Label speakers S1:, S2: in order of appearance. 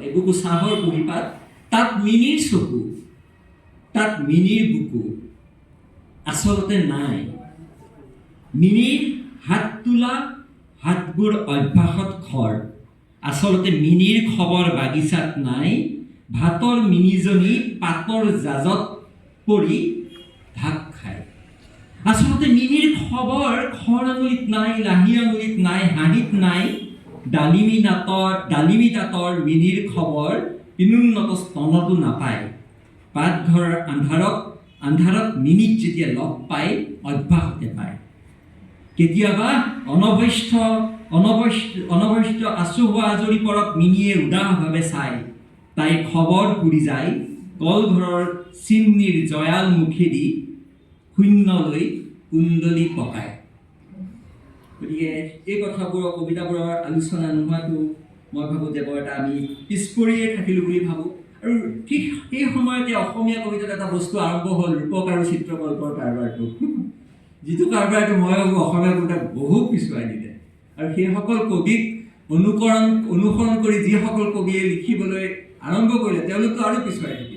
S1: এবুকু চাহৰ কুঁহিপাত, তাত মিনিৰ চকু, তাত মিনিৰ বুকু, আচলতে নাই। মিনিৰ হাত তোলা হাতবোৰ অভ্যাসত খৰ, আচলতে মিনিৰ খবৰ বাগিচাত নাই। ভাতৰ মিনিজনী পাতৰ জাজত পৰি ঢাক খায়। আচলতে মিনিৰ খবৰ খৰ আঙুলিত নাই, লাহি আঙুলিত নাই, হাঁহিত নাই। ডালিমী দাঁতৰ মিনিৰ খবৰ পিনোন্নত স্তনতো নাপায়। পাতঘৰৰ আন্ধাৰত আন্ধাৰত মিনিক যেতিয়া লগ পায়, অভ্যাসতে পায়। কেতিয়াবা অনভ্যস্ত অনভ্যস্ত অনভ্যস্ত আচহুৱা আজৰি পৰত মিনিয়ে উদাসভাৱে চায়, তাইৰ খবৰ পুৰি যায় কলঘৰৰ চিমনিৰ জয়াল মুখেদি শূন্যলৈ কুণ্ডলী পকায়। গতিকে এই কথাবোৰৰ, কবিতাবোৰৰ আলোচনা নোহোৱাটো মই ভাবোঁ যে বৰ এটা আমি পিছ পৰিয়ে থাকিলোঁ বুলি ভাবোঁ। আৰু ঠিক সেই সময়তে অসমীয়া কবিতাত এটা বস্তু আৰম্ভ হ'ল, ৰূপক আৰু চিত্ৰকল্পৰ কাৰবাৰটো, যিটো কাৰবাৰটো মই ভাবোঁ অসমীয়া কবিতাক বহু পিছুৱাই দিলে। আৰু সেইসকল কবিক অনুসৰণ কৰি যিসকল কবিয়ে লিখিবলৈ আৰম্ভ কৰিলে, তেওঁলোকতো আৰু পিছুৱাই থাকিলে।